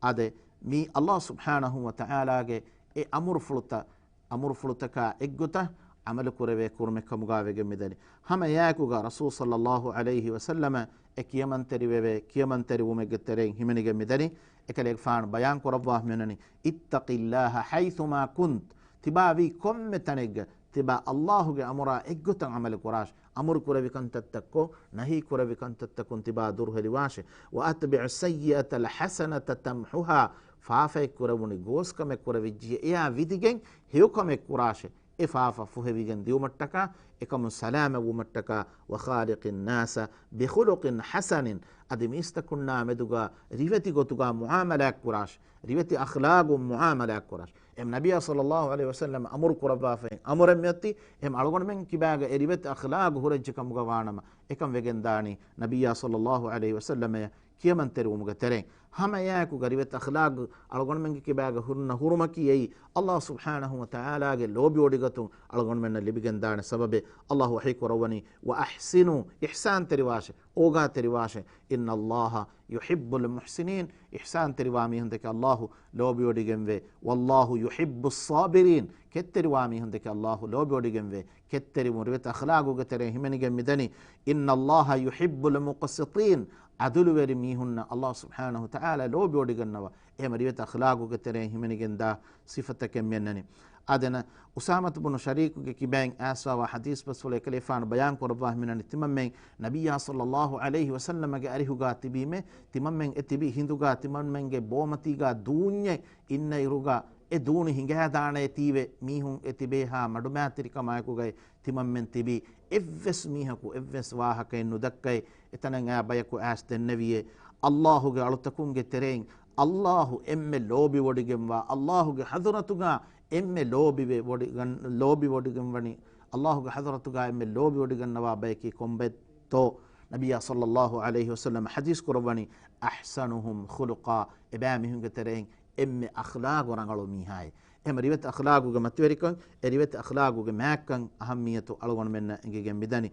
އާދެ، މީ ﷲ ސުބްޙާނަހޫ ވަތަޢާލާގެ އެ އަމުރުފުޅުތައް، އަމުރުފުޅުތަކާ އެއްގޮތަށް ޢަމަލު ކުރެވޭ ކުރުމެއް ކަމުގަ ވެގެން މިދަނީ. ހަމަ އެއާއެކުގަ ރަސޫލު ޞައްލަﷲ ޢަލައިހި ވަސައްލަމަ އެ ކިޔަމަންތެރިވެވޭ، ކިޔަމަންތެރިވުމެއްގެ ތެރެއިން ހިމެނިގެން މިދަނީ. އެކަލޭގެފާނު ބަޔާން ކުރައްވާފަ މިއޮންނަނީ، اتق الله حيثما كنت، ތިބާ ވީ ކޮންމެ ތަނެއްގަ، ތިބާ ﷲ ގެ އަމުރާ އެއްގޮތަށް ޢަމަލު ކުރާށި. އަމުރު ކުރެވި ކަންތައްތައް ކޮށް، ނަހީ ކުރެވި ކަންތައްތަކުން ތިބާ ދުރުހެލިވާށި. وأتبع السيئة الحسنة تمحها، ފާފައެއް ކުރެވުނީ ގޯސްކަމެއް ކުރެވިއްޖިއްޔާ އެއާ ވިދިގެން ހެޔޮކަމެއް ކުރާށި. އެ ފާފަ ފުހެވިގެން ދިއުމަށްޓަކާ، އެކަމުން ސަލާމަތްވުމަށްޓަކާ، وخالق الناس بخلق حسن، އަދި މީސްތަކުންނާ މެދުގަ ރިވެތި ގޮތުގަ މުޢާމަލާތް ކުރާށި، ރިވެތި އަޚްލާގުން މުޢާމަލާތް ކުރާށި. އެހެން ނަބިއްޔާ ޞައްލައްލާހު ޢަލައިހި ވަސައްލަމަ އަމުރު ކުރައްވާފައި އަމުރެއް މިއޮތީ، އެހެން އަޅުގަނޑުމެން ކިބާގަ އެ ރިވެތި އަޚްލާގު ހުރެއްޖެ ކަމުގަ ވާނަމަ، އެކަން ވެގެންދާނީ ނަބިއްޔާ ޞައްލައްލާހު ޢަލައިހި ވަސައްލަމަޔަށް ކިޔަމަންތެރިވުމުގެ ތެރެއިން. ހަމައެއާއެކުގަ ރިވެތި އަޚްލާގު އަޅުގަނޑުމެންގެ ކިބާގަ ހުންނަ ހުރުމަކީ އެއީ، އައްލާހު ސުބްޙާނަހު ވަތަޢާލާގެ ލޯބިވޮޑިގަތުން އަޅުގަނޑުމެންނަށް ލިބިގެންދާނެ ސަބަބެއް. އައްލާހު ވަޙީ ކުރައްވަނީ، وأحسنوا، އިޙްސާންތެރިވާށޭ، އޯގާތެރިވާށޭ، إن الله يحب المحسنين، އިޙްސާންތެރިވާ މީހުންދެކެ އައްލާހު ލޯބިވޮޑިގެންވޭ. والله يحب الصابرين، ކެތްތެރިވާ މީހުންދެކެ އައްލާހު ލޯބިވޮޑިގެންވޭ. ކެތްތެރިވުން ރިވެތި އަޚްލާގުގެ ތެރެއިން ހިމެނިގެން މިދަނީ، إن الله يحب المقسطين، ޢަދުލުވެރި މީހުންނަށް އައްލާހު ސުބްޙާނަހު ވަތަޢާލާ ލޯބިވޮޑިގަންނަވާ. އެހެން ރިވެތި އަޚްލާގުގެ ތެރެއިން ހިމެނިގެންދާ ސިފަތަކެއް މިއަންނަނީ. އާދެ، އުސާމަތު ބުނު ޝަރީކުގެ ކިބައިން އައިސްފާވާ ޙަދީޘް ބަސްފުޅު އެކަލޭފާނު ބަޔާން ކުރައްވާ ހިމެނަނީ، ތިމަންމެން ނަބިއްޔާ ޞައްލައްލާހު ޢަލައިހި ވަސައްލަމަގެ އަރިހުގާ ތިބީމޭ، ތިމަންމެން އެ ތިބި ހިނދުގާ ތިމަންމެންގެ ބޯމަތީގާ ދޫންޏެއް އިންނައިރުގާ، އެ ދޫނި ހިނގާދާނޭތީވެ މީހުން އެ ތިބޭހާ މަޑުމާތިރިކަމާއެކުގައި ތިމަންމެން ތިބީ. އެއްވެސް މީހަކު އެއްވެސް ވާހަކައެއް ނުދައްކައި، އެތަނަށް އާ ބަޔަކު އައިސް ދެންނެވިއޭ، އައްލާހުގެ އަޅުތަކުންގެ ތެރެއިން އައްލާހު އެންމެ ލޯބިވޮޑިގެންވާ، އައްލާހުގެ ޙަޟްރަތުގާ އެންމެ ލޯބިވެ ވޮޑިގަން-، ލޯބިވޮޑިގެންވަނީ، އައްލާހުގެ ޙަޟްރަތުގާ އެންމެ ލޯބިވޮޑިގަންނަވާ ބަޔަކީ ކޮންބައެއްތޯ؟ ނަބިއްޔާ ޞައްލައްލާހު ޢަލައިހި ވަސައްލަމަ ޙަދީޘް ކުރައްވަނީ، أحسنهم خلقا، އެބައިމީހުންގެ ތެރެއިން އެންމެ އަޚްލާގު ރަނގަޅު މީހާއޭ. އެހެން ރިވެތި އަޚްލާގުގެ މަތިވެރިކަން، އެ ރިވެތި އަޚްލާގުގެ މާތްކަން އަހައްމިއްޔަތު އަޅުގަނޑުމެންނަށް އެނގިގެން މިދަނީ.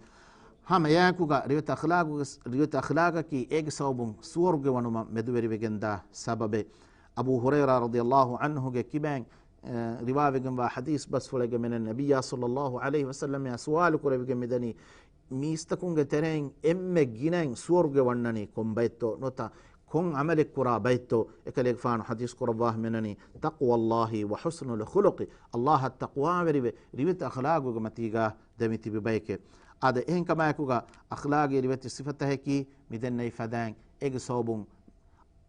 ހަމައެއާއެކުގަ ރިވެތި އަޚްލާގުގެ، ރިވެތި އަޚްލާގަކީ އޭގެ ސަބަބުން ސުވަރުގެ ވަނުމަށް މެދުވެރިވެގެންދާ ސަބަބެއް. އަބޫ ހުރައިރާ ރަޟިޔައްލާހު ޢަންހުގެ ކިބައިން، އެ، ރިވާވެގެންވާ ޙަދީޘް ބަސްފުޅެއްގެ މެނެން ނަބިއްޔާ ޞައްލައްލާހު ޢަލައިހި ވަސައްލަމައާ ސުވާލު ކުރެވިގެން މިދަނީ، މީސްތަކުންގެ ތެރެއިން އެންމެ ގިނައިން ސުވަރުގެ ވަންނަނީ ކޮންބައެއްތޯ؟ ނުވަތަ ކޮން ޢަމަލެއް ކުރާ ބައެއްތޯ؟ އެކަލޭގެފާނު ޙަދީޘް ކުރައްވާ މިނަނީ، تقوى الله وحسن الخلق، އައްލާހަށް ތަޤްވާވެރިވެ، ރިވެތި އަޚްލާގުގެ މަތީގާ ދެމިތިބި ބައެކޭ. އާދެ، އެހެންކަމާއެކުގަ އަޚްލާގީ ރިވެތި ސިފަތަކަކީ މިދެންނެވި ފަދައިން އޭގެ ސަބަބުން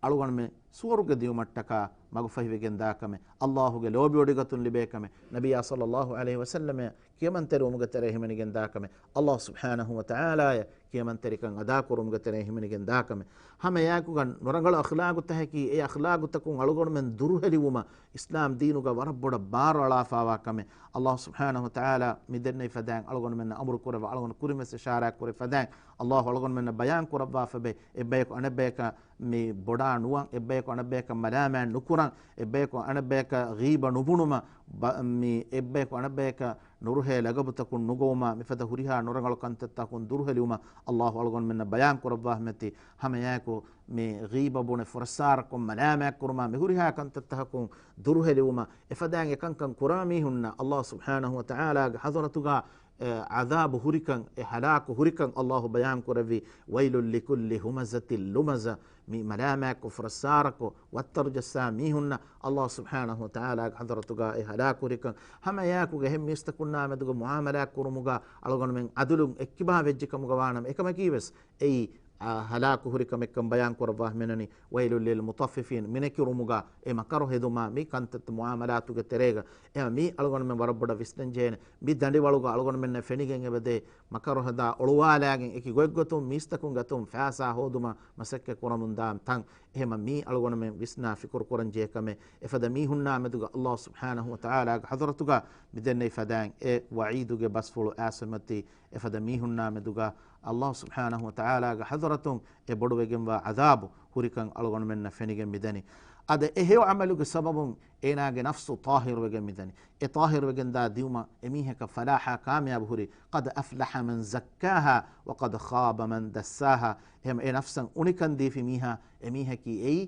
އަޅުގަނޑުމެން ސުވަރުގެ ދިއުމަށްޓަކާ މަގުފަހިވެގެންދާ ކަމެއް، އައްލާހުގެ ލޯބިވޮޑިގަތުން ލިބޭ ކަމެއް، ނަބިއްޔާ ޞައްލައްލާހު ޢަލައިހި ވަސައްލަމައަށް ކިޔަމަންތެރިވުމުގެ ތެރޭ ހިމެނިގެން ދާ ކަމެއް، އައްލާހު ސުބްޙާނަހު ވަތަޢާލާޔަށް ކިޔަމަންތެރިކަން އަދާކުރުމުގެ ތެރޭ ހިމެނިގެން ދާ ކަމެއް. ހަމައެއާއެކުގަ ނުރަނގަޅު އަޚްލާގުތަކަކީ އެ އަޚްލާގުތަކުން އަޅުގަނޑުމެން ދުރުހެލިވުމަށް އިސްލާމް ދީނުގަ ވަރަށް ބޮޑަށް ބާރު އަޅާފާވާ ކަމެއް. އައްލާހު ސުބްޙާނަހު ވަތަޢާލާ މިދެންނެވި ފަދައިން އަޅުގަނޑުމެންނަށް އަމުރު ކުރެވޭ، އަޅުގަނޑު ކުރިންވެސް އިޝާރާތް ކުރި ފަދައިން އައްލާހު އަޅުގަނޑުމެންނަށް ބަޔާން ކުރައްވާފަ ބެ، އެއްބަޔަކު އަނެއްބަޔަކަށް މި ބޮޑާ ނުވަން، އެއްބަޔަކު އަނެއްބަޔަކަށް މަލާމާތް ނުކުރަން، އެއްބަޔަކު އަނެއްބަޔަކަށް ޣީބަ ނުބުނުމަށް، ބަ-، މި އެއްބަޔަކު އަނެއްބަޔަކަށް ނުރުހޭ ލަގަބުތަކުން ނުގޮވުމަށް، މިފަދަ ހުރިހާ ނުރަނގަޅު ކަންތައްތަކުން ދުރުހެލިވުމަށް އައްލާހު އަޅުގަނޑުމެންނަށް ބަޔާން ކުރައްވާފަ މެތި. ހަމައެއާއެކު މި ޣީބަ ބުނެ ފުރައްސާރަކޮށް މަލާމާތްކުރުމާ މި ހުރިހާ ކަންތައްތަކަކުން ދުރުހެލިވުމަށް، އެފަދައިން އެކަންކަން ކުރާ މީހުންނަށް އައްލާހު ސުބްޙާނަހު ވަތަޢާލާގެ ޙަޟްރަތުގަ، އެ، ޢަޛާބު ހުރިކަން، އެ، ހަލާކު ހުރިކަން އައްލާހު ބަޔާން ކުރެއްވި، ويل لكل همزة لمزة، މި މަލާމާތްކޮށް ފުރައްސާރަކޮށް ވައްތަރު ޖައްސާ މީހުންނަށް އައްލާހު ސުބްޙާނަހު ވަތަޢާލާގެ ޙަޟްރަތުގަ އެ ހަލާކު ހުރިކަން. ހަމައެއާއެކުގަ އެހެން މީސްތަކުންނާ މެދުގަ މުޢާމަލާތް ކުރުމުގަ އަޅުގަނޑުމެން ޢަދުލުން އެއްކިބާ ވެއްޖެ ކަމުގަ ވާނަމަ، އެކަމަކީ ވެސް އެއީ އާ، ހަލާކު ހުރި ކަމެއްކަން ބަޔާން ކުރައްވާ މިނަނީ، ويل للمطففين، މިނެކިރުމުގަ އެ މަކަރު ހެދުމާ މި ކަންތައްތައް މުޢާމަލާތުގެ ތެރޭގަ. އެ މީ އަޅުގަނޑުމެން ވަރަށް ބޮޑަށް ވިސްނަން ޖެހޭނެ. މި ދަނޑިވަޅުގަ އަޅުގަނޑުމެންނަށް ފެނިގެން އެބަދޭ މަކަރު ހަދާ އޮޅުވާލާގެން އެކި ގޮތްގޮތުން މީސްތަކުން ގަތުން ފައިސާ ހޯދުމަށް މަސައްކަތް ކުރަމުން ދާން ތަން. އެހެމަ މީ އަޅުގަނޑުމެން ވިސްނާ ފިކުރު ކުރަން ޖެހޭ ކަމެއް. އެފަދަ މީހުންނާ މެދުގަ އައްލާހު ސުބްޙާނަހު ވަތަޢާލާގެ ޙަޟްރަތުގަ މިދެންނެވި ފަދައިން އެ ވަޢީދުގެ ބަސްފުޅު އާސަމަތީ އެފަދަ މީހުންނާ މެދުގަ އައްލާހު ސުބްޙާނަހު ވަތަޢާލާގެ ޙަޟްރަތުން އެ ބޮޑުވެގެންވާ ޢަޛާބު ހުރިކަން އަޅުގަނޑުމެންނަށް ފެނިގެން މިދަނީ. އަދި އެ ހެޔޮ ޢަމަލުގެ ސަބަބުން އޭނާގެ ނަފްސު ޠާހިރުވެގެން މިދަނީ. އެ ޠާހިރުވެގެންދާ ދިއުމަށް އެމީހަކަށް ފަލާޙާ ކާމިޔާބު ހުރި. قد أفلح من زكاها وقد خاب من دساها. އެހެމަ އެ ނަފްސަށް އުނިކަން ދީފި މީހާ އެމީހަކީ އެއީ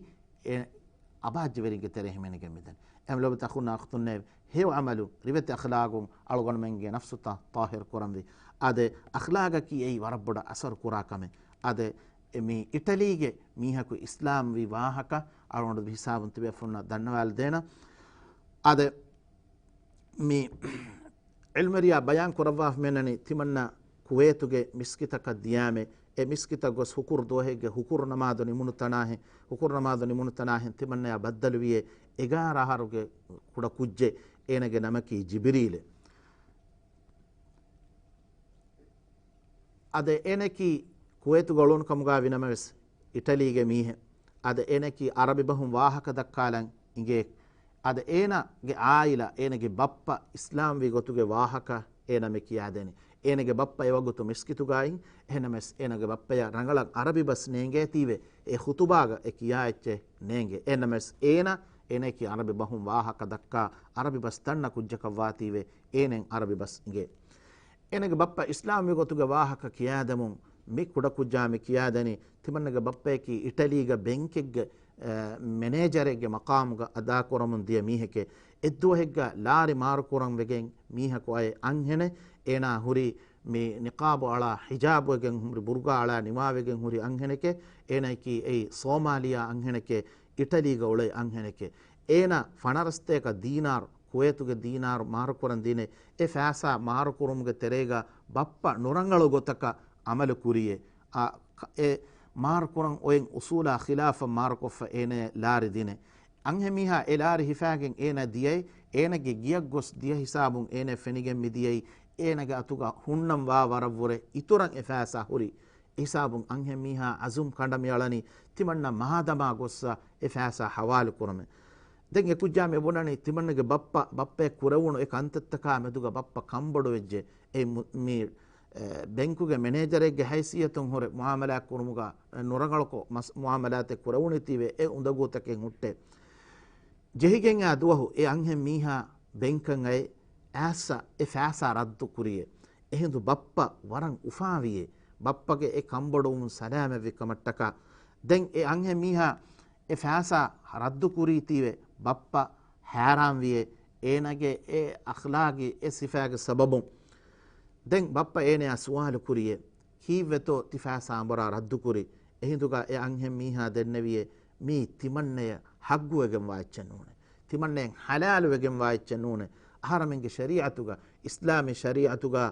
އެ އަބާއްޖަވެރިންގެ ތެރޭ ހިމެނިގެން މިދަނީ. އެހެމަ ލޯބިތަކުންނާ އަޚުތުންނޭވެ! ހެޔޮ ޢަމަލު ރިވެތި އަޚްލާގުން އަޅުގަނޑުމެންގެ ނަފްސުތައް ޠާހިރު ކުރަންވީ. އާދެ، އަޚްލާގަކީ އެއީ ވަރަށް ބޮޑަށް އަސަރު ކުރާ ކަމެއް. އާދެ، އެ މި އިޓަލީގެ މީހަކު އިސްލާމްވި ވާހަކަ އަޅުގަނޑު ހިސާބުން ތިބޭފުޅުންނަށް ދަންނަވާލަދޭނަން. އާދެ، މި އިލްމެރިޔާ ބަޔާން ކުރައްވާފަ މިއަންނަނީ ތިމަންނަ ކުވޭތުގެ މިސްކިތަކަށް ދިޔާމެ، އެ މިސްކިތަށް ގޮސް ހުކުރު ދުވަހެއްގެ ހުކުރު ނަމާދު ނިމުނު ތަނާހެން، ހުކުރު ނަމާދު ނިމުނު ތަނާހެން ތިމަންނަޔާ ބައްދަލުވިއޭ އެގާރަ އަހަރުގެ ކުޑަ ކުއްޖެއް، އޭނަގެ ނަމަކީ ޖިބިރީލެއް. އަދެ އޭނައަކީ ކުވޭތުގަ އުޅުނު ކަމުގަ ވިނަމަވެސް އިޓަލީގެ މީހެއް. އަދެ އޭނައަކީ އަރަބި ބަހުން ވާހަކަ ދައްކާލަން އިނގޭ. އަދެ އޭނަގެ އާއިލާ، އޭނަގެ ބައްޕަ އިސްލާމްވި ގޮތުގެ ވާހަކަ އޭނަ މި ކިޔާދެނީ. އޭނަގެ ބައްޕަ އެވަގުތު މިސްކިތުގައި، އެހެންނަމަވެސް އޭނަގެ ބައްޕަޔަށް ރަނގަޅަށް އަރަބި ބަސް ނޭނގޭތީވެ، އެ ޚުތުބާގަ އެ ކިޔާ އެއްޗެއް ނޭނގޭ. އެހެންނަމަވެސް އޭނަ، އޭނައަކީ އަރަބި ބަހުން ވާހަކަ ދައްކާ، އަރަބި ބަސް ދަންނަ ކުއްޖަކަށްވާތީވެ، އޭނައަށް އަރަބި ބަސް އިނގޭ. އޭނަގެ ބައްޕަ އިސްލާމްވި ގޮތުގެ ވާހަކަ ކިޔާދެމުން މި ކުޑަކުއްޖާ މި ކިޔާދެނީ، ތިމަންނަގެ ބައްޕައަކީ އިޓަލީގަ ބެންކެއްގެ، އަ، މެނޭޖަރެއްގެ މަޤާމުގަ އަދާކުރަމުން ދިޔަ މީހެކޭ. އެއްދުވަހެއްގަ ލާރި މާރުކުރަން ވެގެން މީހަކު އައި އަންހެނެއް. އޭނާ ހުރީ މި ނިޤާބު އަޅާ، ހިޖާބު ވެގެން ހުރި، ބުރުގާ އަޅާ ނިވާވެގެން ހުރި އަންހެނެކޭ. އޭނައަކީ އެއީ ސޯމާލިޔާ އަންހެނެކޭ، އިޓަލީގަ އުޅޭ އަންހެނެކޭ. އޭނަ ފަނަރަސްތޭކަ ދީނާރު، ކުވޭތުގެ ދީނާރު މާރުކުރަން ދިނޭ. އެ ފައިސާ މާރުކުރުމުގެ ތެރޭގަ ބައްޕަ ނުރަނގަޅު ގޮތަކަށް އަމަލު ކުރިޔޭ. އާ، ކަ-، އެ މާރުކުރަން އޮތް އުސޫލާ ޚިލާފަށް މާރުކޮށްފަ އޭނަޔަށް ލާރި ދިނޭ. އަންހެން މީހާ އެ ލާރި ހިފާގެން އޭނަ ދިޔައި، އޭނަގެ ގިޔަށް ގޮސް ދިޔަ ހިސާބުން އޭނަ ފެނިގެން މި ދިޔައީ، އޭނަގެ އަތުގަ ހުންނަން ވާ ވަރަށްވުރެ އިތުރަށް އެ ފައިސާ ހުރި. އެހިސާބުން އަންހެން މީހާ އަޒުމް ކަނޑަ މިއަޅަނީ ތިމަންނަ މާދަމާ ގޮއްސަ އެ ފައިސާ ހަވާލު ކުރަމެ. ދެން އެ ކުއްޖާ މި ބުނަނީ ތިމަންނަގެ ބައްޕަ، ބައްޕައަށް ކުރެވުނު އެ ކަންތައްތަކާ މެދުގަ ބައްޕަ ކަންބޮޑުވެއްޖެ. އެ މު-، މި، އެ، ބެންކުގެ މެނޭޖަރެއްގެ ހައިސިއްޔަތުން ހުރެ މުއާމަލާތް ކުރުމުގަ ނުރަނގަޅުކޮށް މަސް-، މުއާމަލާތެއް ކުރެވުނީތީވެ އެ އުނދަގޫތަކެއް ހުއްޓޭ. ޖެހިގެން އާ ދުވަހު އެ އަންހެން މީހާ ބެންކަށް އައި އައިސް އެ ފައިސާ ރައްދު ކުރިޔޭ. އެހިނދު ބައްޕަ ވަރަށް އުފާވިޔޭ. ބައްޕަގެ އެ ކަންބޮޑުވުން ސަލާމަތްވި ކަމަށްޓަކާ. ދެން އެ އަންހެން މީހާ އެ ފައިސާ ރައްދު ކުރީތީވެ ބައްޕަ ހައިރާންވިޔޭ. އޭނަގެ އެ އަޚްލާގީ އެ ސިފާގެ ސަބަބުން. ދެން ބައްޕަ އޭނަޔާ ސުވާލު ކުރިޔޭ، ކީއްވެތޯ ތި ފައިސާ އަނބުރާ ރައްދު ކުރީ؟ އެހިނދުގަ އެ އަންހެން މީހާ ދެންނެވިޔޭ، މީ ތިމަންނަޔަށް ޙައްޤުވެގެންވާ އެއްޗެއް ނޫނޭ. ތިމަންނަޔަށް ޙަލާލުވެގެންވާ އެއްޗެއް ނޫނޭ. އަހަރަމެންގެ ޝަރީޢަތުގަ، އިސްލާމީ ޝަރީޢަތުގަ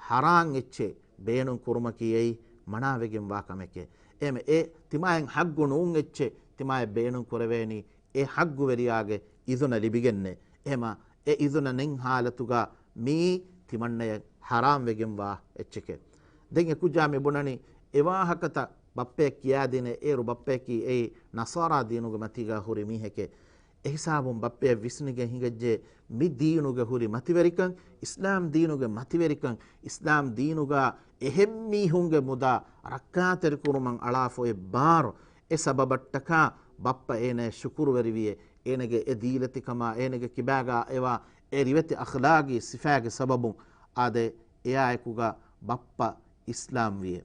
ޙަރާން އެއްޗެއް ބޭނުން ކުރުމަކީ އެއީ މަނާވެގެންވާ ކަމެކޭ. އެހެމެ އެ ތިމާޔަށް ޙައްޤު ނޫން އެއްޗެއް ތިމާޔަށް ބޭނުން ކުރެވޭނީ އެ ޙައްޤުވެރިޔާގެ އިޒުނަ ލިބިގެންނޭ. އެހެމަ އެ އިޒުނަ ނެތް ޙާލަތުގަ މީ ތިމަންނަޔަށް ޙަރާން ވެގެންވާ އެއްޗެކޭ. ދެން އެ ކުއްޖާ މި ބުނަނީ އެ ވާހަކަތައް ބައްޕަޔަށް ކިޔާދިނޭ، އޭރު ބައްޕަޔަކީ އެއީ ނަޞާރާ ދީނުގެ މަތީގަ ހުރި މީހެކޭ. އެހިސާބުން ބައްޕަޔަށް ވިސްނިގެން ހިނގައްޖެ، މި ދީނުގެ ހުރި މަތިވެރިކަން، އިސްލާމް ދީނުގެ މަތިވެރިކަން، އިސްލާމް ދީނުގަ އެހެން މީހުންގެ މުދާ ރައްކާތެރިކުރުމަށް އަޅާފަ އޮތް ބާރު، އެ ސަބަބަށްޓަކާ ބައްޕަ އޭނަޔަށް ޝުކުރުވެރިވިޔޭ. އޭނަގެ އެ ދީލަތިކަމާ، އޭނަގެ ކިބާގަ އެވާ އެ ރިވެތި އަޚްލާގީ ސިފާގެ ސަބަބުން އާދެ، އެއާއެކުގަ ބައްޕަ އިސްލާމްވިޔޭ.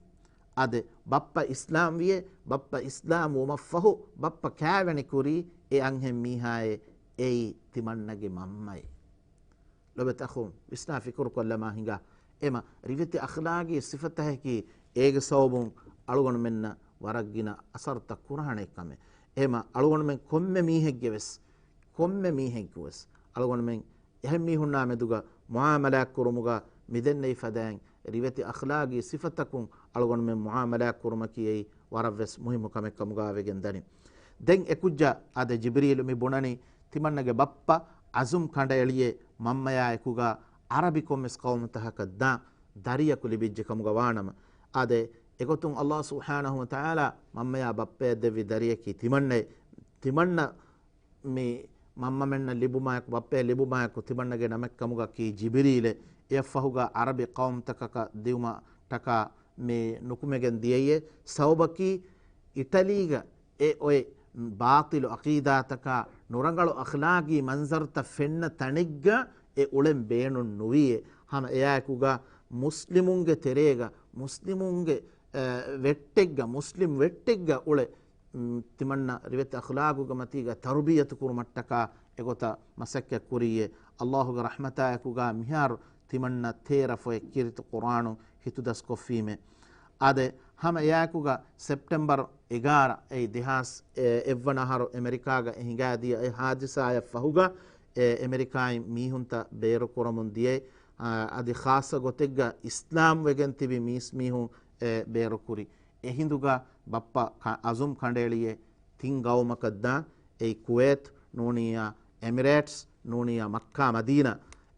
އާދެ، ބައްޕަ އިސްލާމްވިޔޭ. ބައްޕަ އިސްލާމް ވުމަށްފަހު، ބައްޕަ ކާވެނިކުރީ އެ އަންހެން މީހާއޭ، އެއީ ތިމަންނަގެ މަންމައޭ. ލޮބެތި އަޚުން، ވިސްނާ ފިކުރުކޮށްލަމާ ހިނގާ. އެމަ ރިވެތި އަޚްލާގީ ސިފަތަކަކީ އޭގެ ސަބަބުން އަޅުގަނޑުމެންނަށް ވަރަށް ގިނަ އަސަރުތައް ކުރާނެ ކަމެއް. އެމަ އަޅުގަނޑުމެން ކޮންމެ މީހެއްގެ ވެސް، ކޮންމެ މީހެއްގެ ވެސް އަޅުގަނޑުމެން އެހެން މީހުންނާ މެދުގަ މުއާމަލާތް ކުރުމުގަ މިދެންނެވި ފަދައިން ރިވެތި އަޚްލާގީ ސިފަތަކުން އަޅުގަނޑުމެން މުއާމަލާތް ކުރުމަކީ އެއީ ވަރަށްވެސް މުހިއްމު ކަމެއް ކަމުގަ ވެގެން ދަނީ. ދެން އެ ކުއްޖާ އާދެ، ޖިބްރީލު މި ބުނަނީ ތިމަންނަގެ ބައްޕަ އަޒުމް ކަނޑައެޅިޔޭ މަންމަޔާ އެކުގަ އަރަބި ކޮންމެސް ޤައުމުތަކަކަށް ދާން ދަރިޔަކު ލިބިއްޖެ ކަމުގަ ވާނަމަ. އާދެ، އެގޮތުން އަﷲ ސުބްޙާނަހޫ ވަތަޢާލާ މަންމަޔާ ބައްޕަޔަށް ދެއްވި ދަރިޔަކީ ތިމަންނަ، ތިމަންނަ މި މަންމަމެންނަށް ލިބުމާއެކު، ބައްޕަޔަށް ލިބުމާއެކު ތިމަންނަގެ ނަމެއް ކަމުގަ ކީ ޖިބްރީލެއް. އެއަށްފަހުގަ އަރަބި ޤައުމުތަކަކަށް ދިއުމަށްޓަކާ މި ނުކުމެގެން ދިޔައީ. ސަބަބަކީ އިޓަލީގަ އެ އޮތް ބާޠިލު ޢަޤީދާތަކާ ނުރަނގަޅު އަޚްލާގީ މަންޒަރުތައް ފެންނަ ތަނެއްގަ އެ އުޅެން ބޭނުން ނުވިއޭ. ހަމަ އެއާއެކުގަ މުސްލިމުންގެ ތެރޭގަ، މުސްލިމުންގެ، އަ، ވެއްޓެއްގަ، މުސްލިމް ވެއްޓެއްގަ އުޅެ، މް، ތިމަންނަ ރިވެތި އަޚްލާގުގެ މަތީގަ ތަރުބިޔަތު ކުރުމަށްޓަކާ އެގޮތަށް މަސައްކަތް ކުރިއޭ. އަﷲގެ ރަޙްމަތާއެކުގަ މިހާރު ތިމަންނަ ތޭރަ ފޮތް ކީރިތި ޤުރްއާނު ހިތުދަސްކޮށްފީމޭ. އާދެ، ހަމަ އެއާއެކުގަ ސެޕްޓެމްބަރު އެގާރަ، އެއީ ދެހާސް އެއްވަނަ އަހަރު އެމެރިކާގަ އެ ހިނގާދިޔަ އެ ހާދިސާއަށް ފަހުގަ، އެ އެމެރިކާއިން މީހުންތައް ބޭރުކުރަމުން ދިޔައީ، އާ، އަދި ޚާއްޞަ ގޮތެއްގަ އިސްލާމް ވެގެން ތިބި މީސްމީހުން އެ ބޭރުކުރި. އެހިނދުގަ ބައްޕަ ކަ-، އަޒުމް ކަނޑައެޅިއޭ ތިން ގައުމަކަށްދާން، އެއީ ކުވޭތު ނޫނިއްޔާ، އެމިރޭޓްސް ނޫނިއްޔާ، މައްކާ މަދީނާ.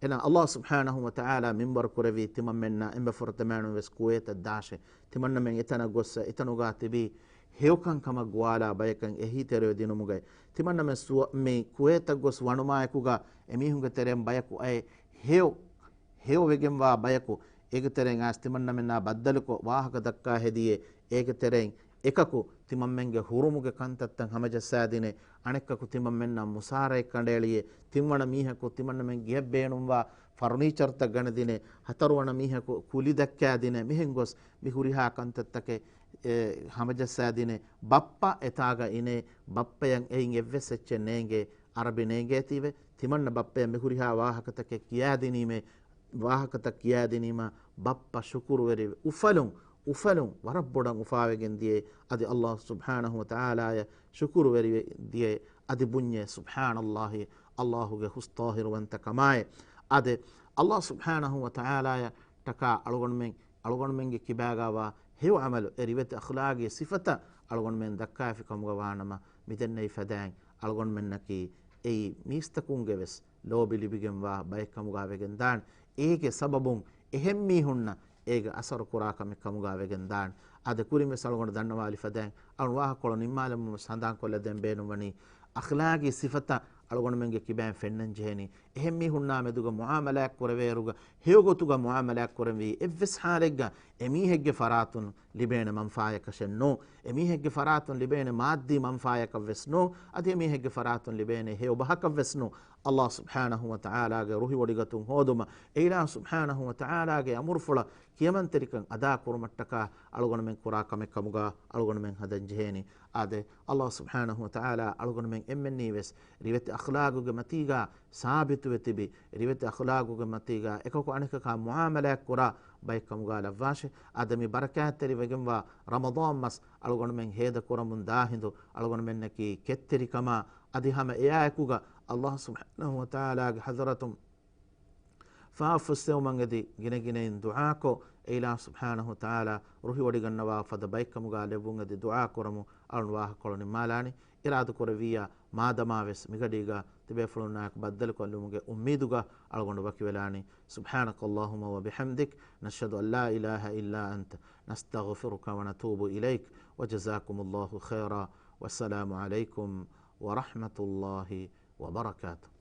އެނަ އަﷲ ސުބްޙާނަހޫ ވަތަޢާލާ މިންވަރު ކުރެއްވީ ތިމަންމެންނާ އެނބަފުރަތަމާނު ވެސް ކުވޭތަށް ދާށޭ. ތިމަންނަމެން އެތަނަށް ގޮއްސަ އެތަނުގާ ތިބީ ހެޔޮކަން ކަމަށް ގޮވާލާ ބަޔަކަށް އެހީތެރިވެ ދިނުމުގައި. ތިމަންނަމެން ސުވަ-، މި ކުވޭތަށް ގޮސް ވަނުމާއެކުގާ އެމީހުންގެ ތެރެއިން ބަޔަކު އައޭ ހެޔޮ، ހެޔޮވެގެންވާ ބަޔަކު އޭގެ ތެރެއިން އައިސް ތިމަންނަމެންނާ ބައްދަލުކޮށް ވާހަކަ ދައްކާ ހެދިޔޭ. އޭގެ ތެރެއިން އެކަކު ތިމަންމެންގެ ހުރުމުގެ ކަންތައްތައް ހަމަޖައްސާދިނޭ، އަނެއްކަކު ތިމަންމެންނަށް މުސާރައެއް ކަނޑައެޅިޔޭ، ތިންވަނަ މީހަކު ތިމަންނަމެން ގެއަށް ބޭނުންވާ ފަރުނީޗަރުތައް ގަނެދިނޭ، ހަތަރުވަނަ މީހަކު ކުލި ދައްކާދިނޭ، މިހެން ގޮސް މި ހުރިހާ ކަންތައްތަކެއް، އެ، ހަމަޖައްސާދިނޭ. ބައްޕަ އެތާގަ އިނޭ، ބައްޕަޔަށް އެއިން އެއްވެސް އެއްޗެއް ނޭނގޭ، އަރަބި ނޭނގޭތީވެ. ތިމަންނަ ބައްޕަޔަށް މި ހުރިހާ ވާހަކަތަކެއް ކިޔާދިނީމޭ، ވާހަކަތައް ކިޔާދިނީމަ ބައްޕަ ޝުކުރުވެރިވެ، އުފަލުން، އުފަލުން ވަރަށް ބޮޑަށް އުފާވެގެން ދިޔައޭ. އަދި އަﷲ ސުބްޙާނަހޫ ވަތަޢާލާޔަށް ޝުކުރުވެރިވެ ދިޔައޭ. އަދި ބުންޏޭ، ސުބްޙާނަﷲ، އަﷲގެ ހުސްޠާހިރުވަންތަ ކަމާއޭ. އާދެ، އަﷲ ސުބްޙާނަހޫ ވަތަޢާލާޔަށް ޓަކާ އަޅުގަނޑުމެން، އަޅުގަނޑުމެންގެ ކިބާގާވާ ހެޔޮ ޢަމަލު، އެ ރިވެތި އަޚްލާގީ ސިފަތައް އަޅުގަނޑުމެން ދައްކާފި ކަމުގަ ވާނަމަ، މިދެންނެވި ފަދައިން އަޅުގަނޑުމެންނަކީ އެއީ މީސްތަކުންގެ ވެސް ލޯބި ލިބިގެންވާ ބައެއް ކަމުގާ ވެގެންދާނެ. އޭގެ ސަބަބުން އެހެން މީހުންނަށް އޭގެ އަސަރު ކުރާ ކަމެއް ކަމުގާ ވެގެންދާނެ. އާދެ، ކުރިން ވެސް އަޅުގަނޑު ދަންނަވާލި ފަދައިން އަޅުން ވާހަކަކޮޅު ނިންމާލަމުން ވެސް ހަނދާންކޮށްލަދޭން ބޭނުންވަނީ، އަޚްލާގީ ސިފަތައް އަޅުގަނޑުމެންގެ ކިބައިން ފެންނަން ޖެހޭނީ. އެހެން މީހުންނާ މެދުގަ މުޢާމަލާތް ކުރެވޭއިރުގަ ހެޔޮގޮތުގަ މުޢާމަލާތް ކުރެންވީ އެއްވެސް ޙާލެއްގަ އެމީހެއްގެ ފަރާތުން ލިބޭނެ މަންފާޔަކަށެއް ނޫ. އެމީހެއްގެ ފަރާތުން ލިބޭނެ މާއްދީ މަންފާޔަކަށް ވެސް ނޫ. އަދި އެމީހެއްގެ ފަރާތުން ލިބޭނެ ހެޔޮ ބަހަކަށް ވެސް ނޫ. އަﷲ ސުބްޙާނަހޫ ވަތަޢާލާގެ ރުހިވޮޑިގަތުން ހޯދުމަށް، އެއިލާހު ސުބްޙާނަހޫ ވަތަޢާލާގެ އަމުރުފުޅަށް ކިޔަމަންތެރިކަން އަދާ ކުރުމަށްޓަކާ އަޅުގަނޑުމެން ކުރާ ކަމެއް ކަމުގަ އަޅުގަނޑުމެން ހަދަން ޖެހޭނީ. އާދެ، އަﷲ ސުބްޙާނަހޫ ވަތަޢާލާ އަޅުގަނޑުމެން އެންމެންނީ ވެސް ރިވެތި އަޚްލާގުގެ މަތީގަ ސާބިތުވެ ތިބި، ރިވެތި އަޚްލާގުގެ މަތީގަ އެކަކު އަނެކަކާ މުޢާމަލާތް ކުރާ ބައެއް ކަމުގަ ލައްވާށެ. އާދެ، މި ބަރަކާތްތެރިވެގެންވާ ރަމަޟާން މަސް އަޅުގަނޑުމެން ހޭދަ ކުރަމުން ދާ ހިނދު އަޅުގަނޑުމެންނަކީ ކެތްތެރިކަމާ އަދި ހަމަ އެއާއެކުގަ އަﷲ ސުބްޙާނަހޫ ވަތަޢާލާގެ ޙަޟްރަތުން ފާފަ ފުއްސެވުމަށް އެދި ގިނަގިނައިން ދުޢާކޮށް، އެއިލާހު ސުބްޙާނަހޫ ވަތަޢާލާ ރުހިވޮޑިގަންނަވާ ފަދަ ބައެއްކަމުގަ ލެއްވުން އެދި ދުޢާ ކުރަމުން އަޅުން ވާހަކަކޮޅު ނިންމާލާނީ. އިރާދަކުރެއްވިއްޔާ މާދަމާ ވެސް މިގަޑީގަ ތިބޭފުޅުންނާއެކު ބައްދަލުކޮށްލުމުގެ އުއްމީދުގަ އަޅުގަނޑު ވަކިވެލާނީ. سبحانك اللهم وبحمدك، نشهد أن لا إله إلا أنت، نستغفرك ونتوب إليك، وجزاكم الله خيرا، والسلام عليكم ورحمة الله وبركاته.